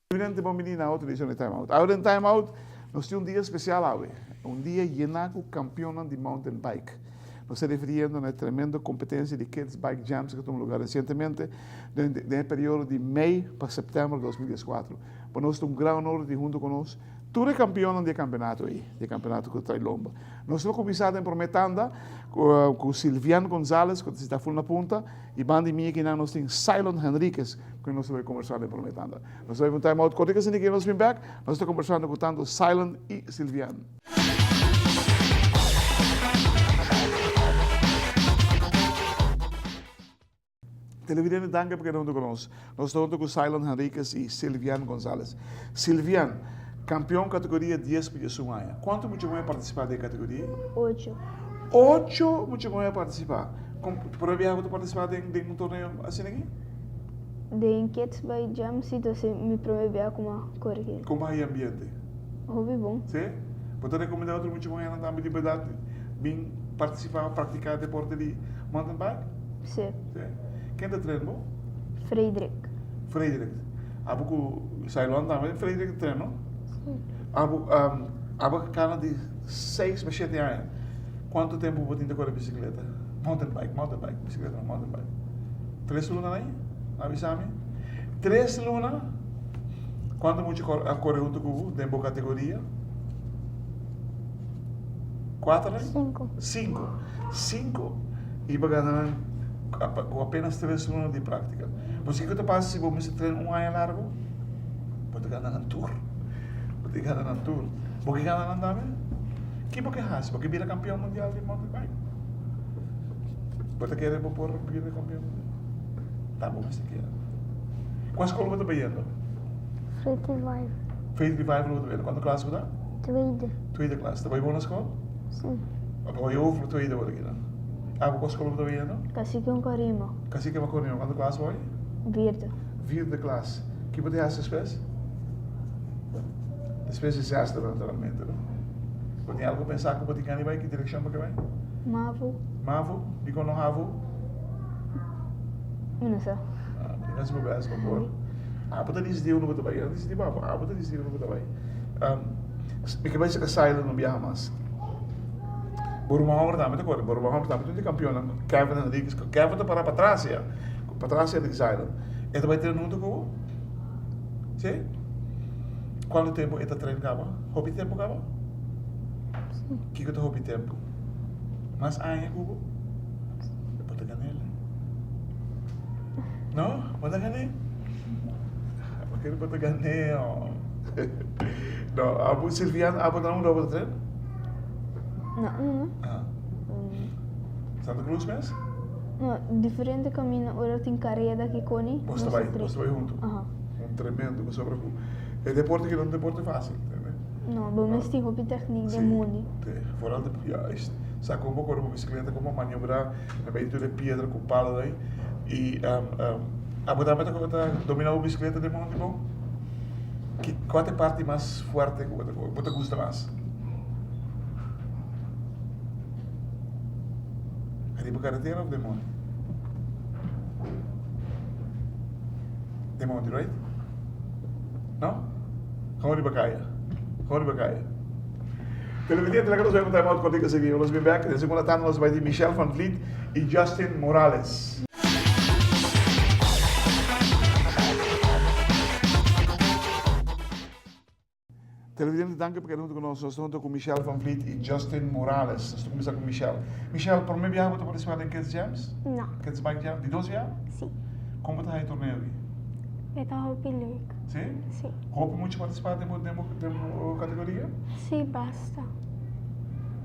Durante bon bini na otro edicion di Time Out. Awe den Time Out nos tin un dia especial awe, un dia yena cu campeonnan di mountain bike. Nos ta refiriendo na e tremendo competencia di Kids Bike Jams cu a tuma lugar recientemente den e periodo di mei pa september 2014. Pa nos ta un gran honor di tin hunto cu nos tur e campeonnan di e campeonato ey, di e campeonato cu ta trai lomba. Nos lo cuminsa den prome tanda cu Silvian Gonzalez cu ta sita ful na punta. I banda di mi akinan nos tin Cylon Henriquez ku nos ta bai kombersá den promé tanda. Nos ta bai pa un time out kòrtiku asina ke nos bin bèk nos ta kombersando ku tantu Cylon i Sylviane. Televidente danki pa keda huntu ku nos. Nos ta huntu ku Cylon Henriquez i Sylviane Gonzalez. Sylviane, kampion kategoria dies pa diesun aña. Kuantu mucha muhé a partisipá den e kategoria ei? Ocho. Ocho mucha muhé a partisipá. Kon promé biaha bo ta partisipá den den un torneo asina aki? Den Kids Bike Jam si ta ser mi promé biaha ku mi a kore aki. Kon bo haña e ambiente? Hopi bon. Si? Bo ta rekomendá otro mucha muhénan tambe di bo edat bin partisipá òf praktiká deporte di mountain bike? Si. Si? Ken ta tren bo? Frederik. Frederik. Abo ku Cylon tambe Frederik ta tren no? Si. Abo abo kana di seis pa shete aña. Kuantu tempu bo tin ta kore bisikleta? Mountain bike, mountain bike, bisikleta no, mountain bike. Tres luna nan? A bisa mi. Tres luna? Kuantu mucha a kore huntu ku bo den bo kategoria? Kuater nan? Sinku. Sinku. Sinku i bo gana nan ku apenas tres luna di práktika. Bo sa kiko ta pasa si bo mester train un aña largu? Bo ta gana nan tur. Bo ta gana nan tur. Bo ke gana nan tambe? Ki bo ke hasi? Bo ke bira kampion mundial di mountain bike? Bo ta kere bo por bira kampion mundial? Ta bo mester kere. Kua skol bo ta bayendo? Faith Revival. Faith Revival bo ta bayendo. Kuantu klas bo ta? Tweede. Tweede klas. Ta bai bon na skol? Si. Bo bai over tweede bo ta keda. Abo kua skol bo ta bayendo? Cacique Macorimo. Cacique Macorimo. Kuantu klas bo bai? Vierde. Vierde klas. Ki bo ta hasi despues? Despues di zesde naturalmente no. Bo tin algo pensa ku bo tin gana di bai? Ki direkshon bo ke bai? Mavo. Mavo? Dikon no havo? Mi no sa. Ah, bo tin hasi bo bes pa por. Abo ta disidí unda bo ta bai. Yo no disidí pa abo. Abo ta disidí unda bo ta bai. Mi ke bai saka Silent un biaha mas. Bo ruman homber tambe ta kore. Bo ruman homber tambe ta un di kampionnan. Kevin Henriquez. Kevin ta para patras ya. Patras ya di Silent. E ta bai trena huntu ku bo? Si? Kuantu tempu e ta train kaba? Hopi tempu kaba? Si. Kiko ta hopi tempu? Mas aña ku bo? Bo ta gana el. No? Bo ta gana el? Bo kere bo ta gana el. No, abo Silvian, abo ta unda bo ta train? Na unda? Ah. Santa Cruz mes? No, diferente camino ora tin careda ki coni. Bos ta bai, bos ta bai hunto. Aha. Un tremendo, pasobra cu e deporte ki no un deporte facil, entende? No, bo mester hopi techniek den mondi. Si, vooral de, juist. Sa con bo core cu bicicleta, con bo maniobra, na medio tur e piedra cu palo dai. Y um, um, abo tambe ta, ta domina bo bicicleta den mondi bon? Ki, cua ta e parti mas fuerte cu bo ta, bo ta gusta mas? Riba carretera of den mondi? Den mondi, right? No? Gewoon riba caya. Gewoon riba caya. Televidente, lekker nos bai time out kortiko seguido. Nos bin back. Den segunda tanda nos bai di Michelle van Vliet y Justin Morales. Televidente danki pa keda huntu ku nos. Nos ta huntu ku Michelle van Vliet i Justin Morales. Nos ta kuminsá ku Michelle. Michelle, promé biaha bo ta partisipá den Kids Jams? No. Kids Bike Jam? Di dos biaha? Si. Kon bo ta haña e torneo aki? E ta hopi leuk. Si? Si. Hopi mucha partisipá den bo den bo den bo kategoria? Si, basta.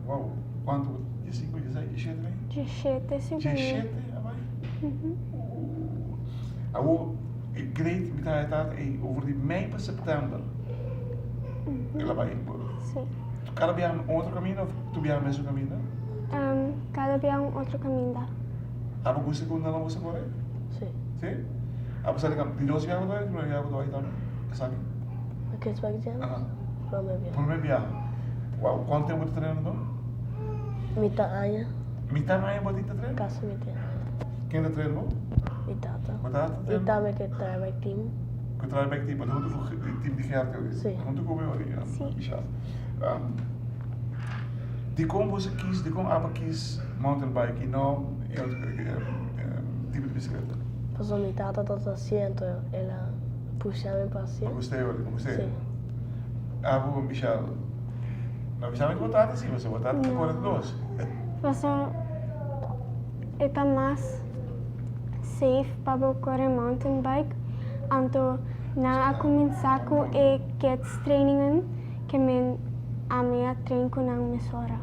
Wow. Kuantu bo? Diesinku, dieseis, dieshete bai? Dieshete sigur. Dieshete a bai? Mhm. Ooh. Awor e grade mi ta haña ta ei over di mei pa sèptèmber. El a bai. Sí. Kada biaha un otro kaminda of tur biaha mesun kaminda? Kada biaha un otro kaminda. Abo gusta ku nan a gusta kore? Sí. Si? Abo sa di di dos biaha bo ta bai of prome biaha bo ta bai tambe? Esaki? E Kids Bike Jam? Aha. Prome biaha. Prome biaha. Wow, kuantu tempu bo ta trena anto? Mita aña. Mita aña bo tin ta trena? Kasi mita aña. Ken ta trena bo? Mi tata. Bo tata ta trena? I tambe ku e Tri Bike Team. Ku e Tri Bike Team, bo ta huntu ku e team di Gerti ori? Si. Huntu ku mi ori, Si. Michelle. Dikon bo sa kis, dikon abo kis mountain bike i no e otro tipo di bisikleta? Pasobra mi tata ta ta hasié, anto el a pusha mi pa hasié. Bo gust'é ori, bo gust'é? Si. Abo, Michelle, no bisa mi ku bo tata si, pasobra bo tata ta kore dos. Pasobra e ta mas safe pa bo kore mountain bike, anto nan a kuminsá ku e kids trainingen. Ke men ami a train ku nan mesora.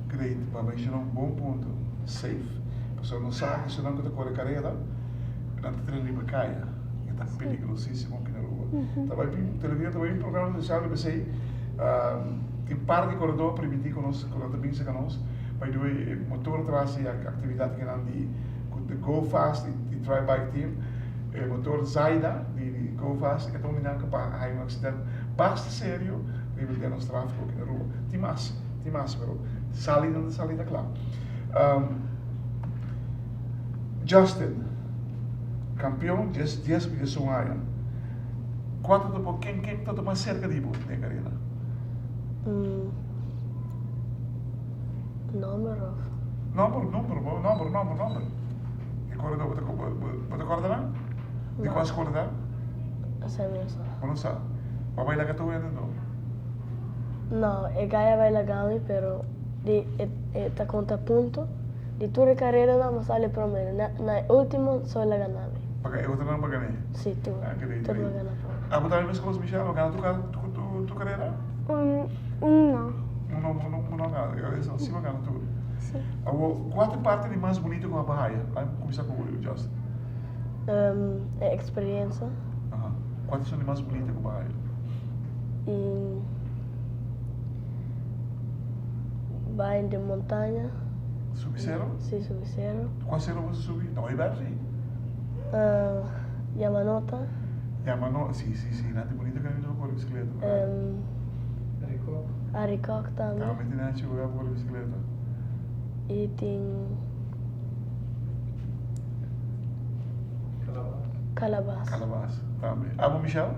Great, bo a menciona un bon punto, safe. Pasobra nos sa ku esnan ku ta kore karera, nan ta train riba kaya, i ta peligrosísimo aki na Aruba. Ta bai bin television ta bai bin programa spesial riba esei, tin par di koredó a permití ku nos ku nan ta bin serka nos bai due e motor tras di aktividat kinan di ku di Go Fast i Tri Bike Team, e motor Zaida di Go Fast e ta un di nan ku pa haña un aksident. Basta serio riba di nos tráfiko aki na Aruba. Tin mas, tin mas, pero sali nan ta sali ta kla. Justin, kampeon dies dies ku 11 aña. Kua ta bo, ken ken ta mas serka di bo den karera? Nomber of? Nomber, nomber, nomber, nomber, nomber. E koredó bo ta bo ta kòrda nan? Di kua skola ta? Esei mi no sa. Bo no sa? Bo a bai laga tur hende anto? No, e gai a bai laga mi pero di e e ta konta punto di tur e kareranan bo sali promé na na e ultimo so el a gana mi. Paga e otronan pa gané? Si, tur. Ah, great, Tur great. bo gana promé. Abo tambe meskos Michelle, bo gana tur ka tur tur karera? Un un no. Un no un no un no gana, eso si bo gana tur. Si. Abo, kua ta e parti di mas bunito ku bo a haya? Laga mi kuminsá ku bo, Justin. E experiencia. Aha. Cual ta esun di mas bunita cu bo haya? E bai den montaña. Subi cero? Si, subi cero. Cual cero bo sa subi? No bay ber si. Yamanota. Yamanota, si, si, si. Nan tin bunita caminda pa core bicicleta. Arikok. Arikok tambe. Tambe tin nan lugar pa core bicicleta. Y tin. Calabas. Calabas. Calabas tambe. Abo Michelle?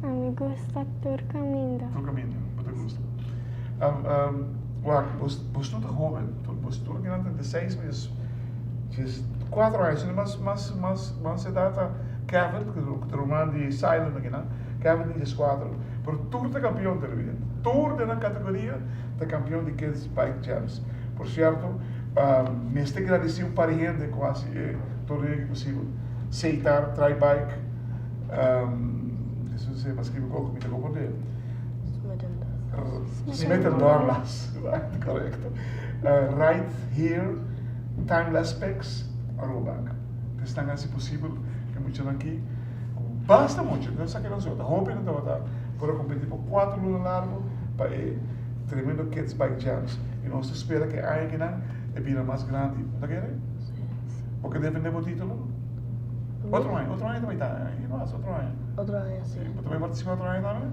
Ami gusta tur caminda. Tur caminda, bo ta gusta. Wak, bos bos tur ta hoben, bos tur kinan 36 mes djes cuatro aña, sino mas mas mas mas edad ta Kevin, ku ta ruman di Silent akinan, Kevin tin djes cuatro, pero tur ta campeon televidente, tur den nan categoria ta campeon di Kids Bike Jams. Por cierto, mester gradeci un par di hende cu haci e torneo aki posibel. Seitar, Tri Bike, eso se mas scribi cu mi ta comprende. Smith and Dorlas, right, correcto. Right Here, Timeless Picks, Aruba Bank. Esnan haci posibel e muchanan aki cu basta mucha, no esaki nan so, ta hopi nan tabata por a competi pa cuatro luna largo pa e tremendo Kids Bike Jams. I nos ta spera ku e aña akinan e bira mas grandi. Bo ta kere? Bo ke defende bo titulo? Otro aña, otro aña ta bai ta, i mas, otro aña. Otro aña, si. Bo ta bai partisipa otro aña tambe?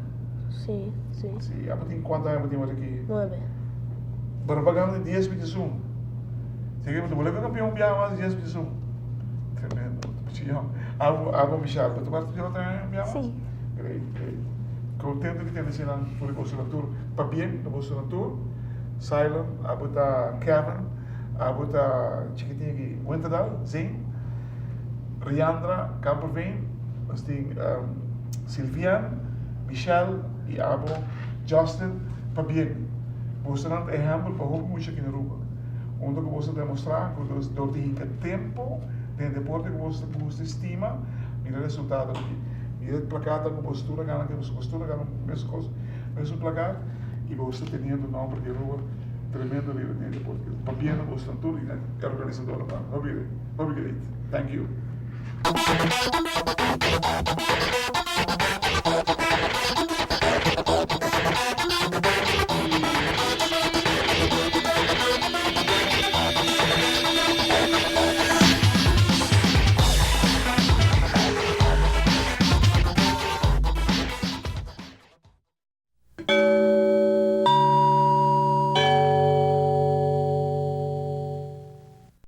Si, si. Si, abo tin kuantu aña bo tin awor aki? Nuebe. Pero bo a gana di dies binti esun. Si ke bo ta bolbe kampion un biaha mas di dies binti esun. Tremendo, bo ta muchu yòn. Abo, abo Michelle, bo ta partisipa otro aña un biaha mas? Si. Great, great. Contento ki tende eseinan for di boso nan tur. Pabien na boso nan tur. Silent, abo ta Kevin, abo ta chikitin aki Winterdal, Zane, Riandra, Kamperveen, nos tin Silvian, Michelle y abo Justin. Pabien. Boso nan ta ehempel pa hopi mucha aki na Aruba. Unda ku boso ta demostra ku dor di hinka tempo den deporte ku boso ta gusta y stima, mira resultado aki. Mira e plakatnan ku boso tur a gana, ku boso tur a gana meskos, mesun plakat, i boso ta teniendo nomber di Aruba tremendo riba den e deporte. Pabia na boso nan tur i na e organisadornan tambe. Hopi hopi great. Thank you.